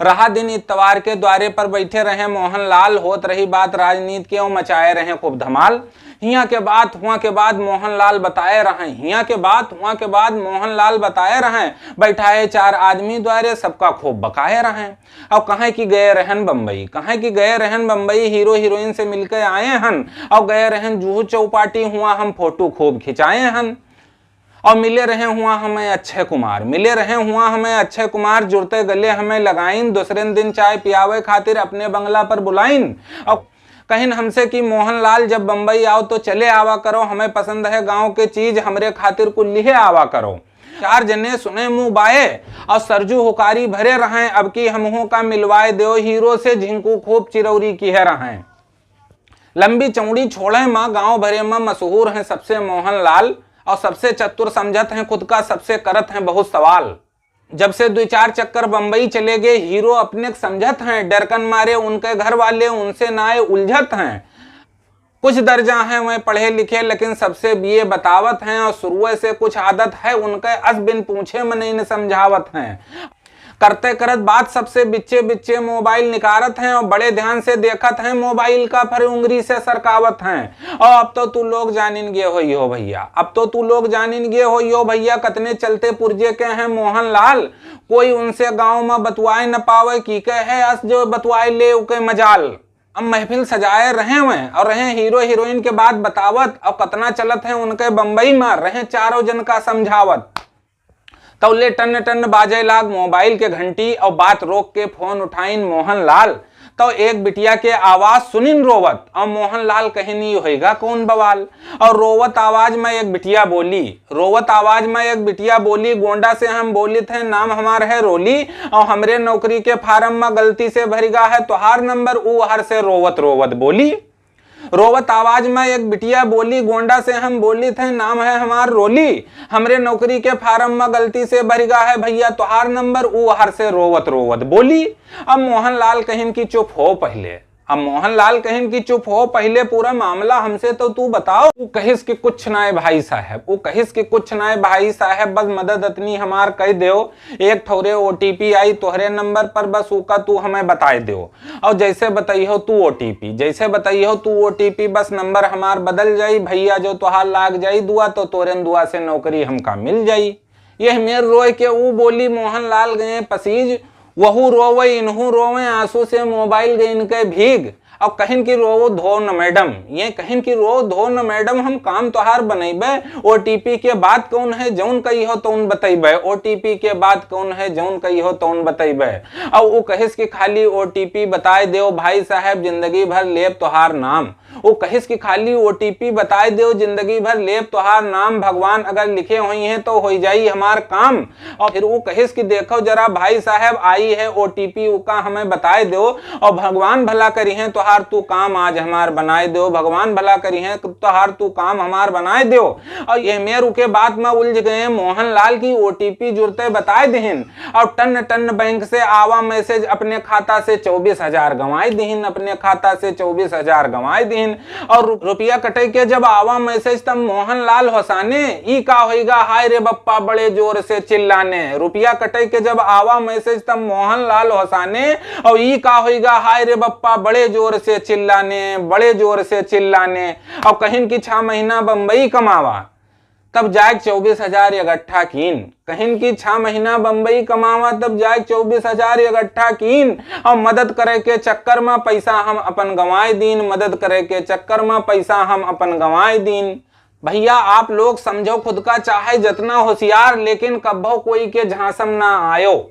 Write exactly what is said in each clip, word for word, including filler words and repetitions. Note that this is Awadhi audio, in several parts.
रहा दिन इतवार के, द्वारे पर बैठे रहे मोहनलाल, होत रही बात राजनीति के, वो मचाए रहे खूब धमाल। हियां के बात हुआं के बाद मोहनलाल बताए रहे, हियां के बात हुआं के बाद मोहनलाल बताए रहे। बैठाए चार आदमी द्वारे, सबका खूब बकाए रहे। अब कहें कि गए रहन बम्बई, कहें कि गए रहन बम्बई, हीरो हीरोइन से मिलके आए हन। और गए रहन जुहू चौपाटी, हुआं हम फोटो खूब खिंचाए हन। और मिले रहे हुआं हमें अक्षय कुमार, मिले रहे हुआं हमें अक्षय कुमार, जुरते गले हमें लगाइन, दूसरे दिन चाय पियावे खातिर अपने बंगला पर बुलाइन। और कहिन हमसे कि मोहनलाल, जब बम्बई आओ तो चले आवा करो, हमें पसंद है गाँव के चीज, हमरे खातिर कुल लिहे आवा करो। चार जने सुने मुँह बाए और सरजू हुकारी भरे रहें, अब की हमहू का मिलवाए देओ हीरो से, झिंकू खूब चिरौरी किहे रहें। लंबी चौड़ी छोड़े मा गांव भरे मा मशहूर हैं सबसे मोहनलाल, और सबसे चतुर समझत हैं खुद का, सबसे करत हैं बहुत सवाल। जब से दुई चार चक्कर बम्बई चले गए हीरो अपने क समझत हैं, डरकन मारे उनके घर वाले उनसे नाए उलझत हैं। कुछ दर्जा हैं वह पढ़े लिखे, लेकिन सबसे बीए बतावत हैं, और शुरुए से कुछ आदत है उनके, अस बिन पूछे मनई न समझावत हैं। करते करत बात सबसे बिच्चे बिच्चे मोबाइल निकारत हैं और बड़े ध्यान से देखत हैं मोबाइल का, फिर उंगली से सरकावत हैं। और अब तो तू लोग जानिन गे होइहो भैया, अब तो तू लोग जानिन गे होइहो भैया, कतने चलते पुर्जे के हैं मोहनलाल। कोई उनसे गाँव में बतुआए न पावे, कि कहे अस जो बतुआए ले उके मजाल। अब महफिल सजाए रहे हुए और रहे हीरो हीरोइन के बात बतावत, और कतना चलत है उनके बम्बई में, रहे चारों जन का समझावत। तौले टन टन बाजे लाग मोबाइल के घंटी, और बात रोक के फोन उठाइन मोहनलाल। तो एक बिटिया के आवाज सुनिन रोवत, और मोहनलाल कहिन, "ई होइगा कौन बवाल?" और रोवत आवाज में एक बिटिया बोली, रोवत आवाज में एक बिटिया बोली, "गोंडा से हम बोलित हैं, नाम हमार है रोली, और हमरे नौकरी के फार्म में गलती से भरिगा है तोहार नंबर।" ऊ हर से रोवत रोवत बोली। रोवत आवाज में एक बिटिया बोली, "गोंडा से हम बोलित हैं, नाम है हमार रोली, हमरे नौकरी के फार्म में गलती से भरिगा है भैया तोहार नंबर।" ऊ हर से रोवत रोवत बोली। अब मोहनलाल कहिन कि चुप हो पहिले, अब मोहनलाल कहिन कि चुप हो पहिले, पूरा मामला हमसे तो तू बताओ। ऊ कहिस कि कुछ नाय भाई साहब, ऊ कहिस कि कुछ नाय भाई साहब, बस मदद अतनी हमार कह देओ, एक ठौरे ओटीपी आई तोहरे नंबर पर, बस ऊका तू हमें बताए देओ। और जैसे बताइहो तू ओटीपी, जैसे बताइहो तू ओटीपी, बस नंबर हमार बदल जाई भैया, जो तोहार लाग जाई दुआ, तो तोरेन दुआ से नौकरी हमका मिल जाई। यह मेर रोए के ऊ बोली, मोहनलाल गए पसीज, वहू रोवे, इनहू रोवे, आंसू से मोबाइल गए इनके भीग। अब कहिन कि रोवो धो न मैडम, ये कहिन कि रो धो न मैडम, हम काम तोहार बनैबे। ओटीपी के बात कौन है जौन कहिहो तौन बतैबे, ओटीपी के बात कौन है जौन कहिहो तौन बतैबे। अब ऊ कहिस कि खाली ओटीपी बताए देओ भाई साहब, जिंदगी भर लेब तोहार नाम। ऊ कहिस कि खाली ओटीपी बताए देओ, जिंदगी भर लेब तोहार नाम। भगवान अगर लिखे होइहें तो होइ जाई हमार काम। और फिर ऊ कहिस कि देखो जरा भाई साहब, आई है ओटीपी, उका हमें बताए देओ, और भगवान भला करिहें तोहार तू काम आज हमार बनाए देओ, भगवान भला करिहें तोहार तू काम हमार बनाए देओ। और ये मेर उके बात में उलझ गए मोहनलाल की ओटीपी जुरते बताए देहिन। और टन टन बैंक से आवा मैसेज, अपने खाता से चौबीस हजार गंवाए दिहिन, अपने खाता से चौबीस हजार गंवाए दिहिन। और रु-, रुपया कटे के जब आवा मैसेज तब मोहनलाल होसाने, "ई का होइगा हाय रे बप्पा," बड़े जोर से चिल्लाने। रुपया कटे के जब आवा मैसेज तब मोहनलाल होसाने, और "ई का होइगा हाय रे बप्पा," बड़े जोर से चिल्लाने, बड़े जोर से चिल्लाने। और कहिन कि छह महीना बम्बई कमावा, तब जाए चौबीस हजार इकट्ठा कीन। कहिन कि छह महीना बम्बई कमावा, तब जाए चौबीस हजार इकट्ठा कीन। और मदद करे के चक्कर में पैसा हम अपन गंवाए दीन, मदद करे के चक्कर में पैसा हम अपन गंवाए दीन। भैया आप लोग समझो खुद का, चाहे जितना होशियार, लेकिन कब्बो कोई के झांसा में ना आयो।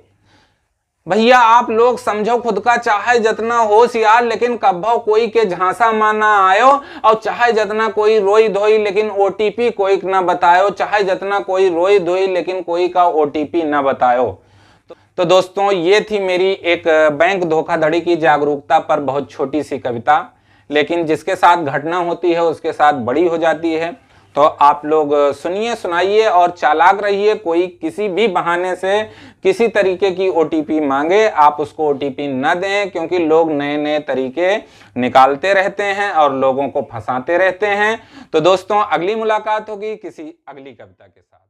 भैया आप लोग समझो खुद का, चाहे जितना होशियार, लेकिन कब्बो कोई के झांसा मा ना आयो। और चाहे जितना कोई रोई धोई, लेकिन ओटीपी कोई के ना बतायो, चाहे जितना कोई रोई धोई, लेकिन कोई का ओटीपी ना बतायो। तो, तो दोस्तों, ये थी मेरी एक बैंक धोखाधड़ी की जागरूकता पर बहुत छोटी सी कविता, लेकिन जिसके साथ घटना होती है उसके साथ बड़ी हो जाती है। तो आप लोग सुनिए, सुनाइए और चालाक रहिए। कोई किसी भी बहाने से किसी तरीके की ओटीपी मांगे, आप उसको ओटीपी न दें, क्योंकि लोग नए नए तरीके निकालते रहते हैं और लोगों को फंसाते रहते हैं। तो दोस्तों, अगली मुलाकात होगी किसी अगली कविता के साथ।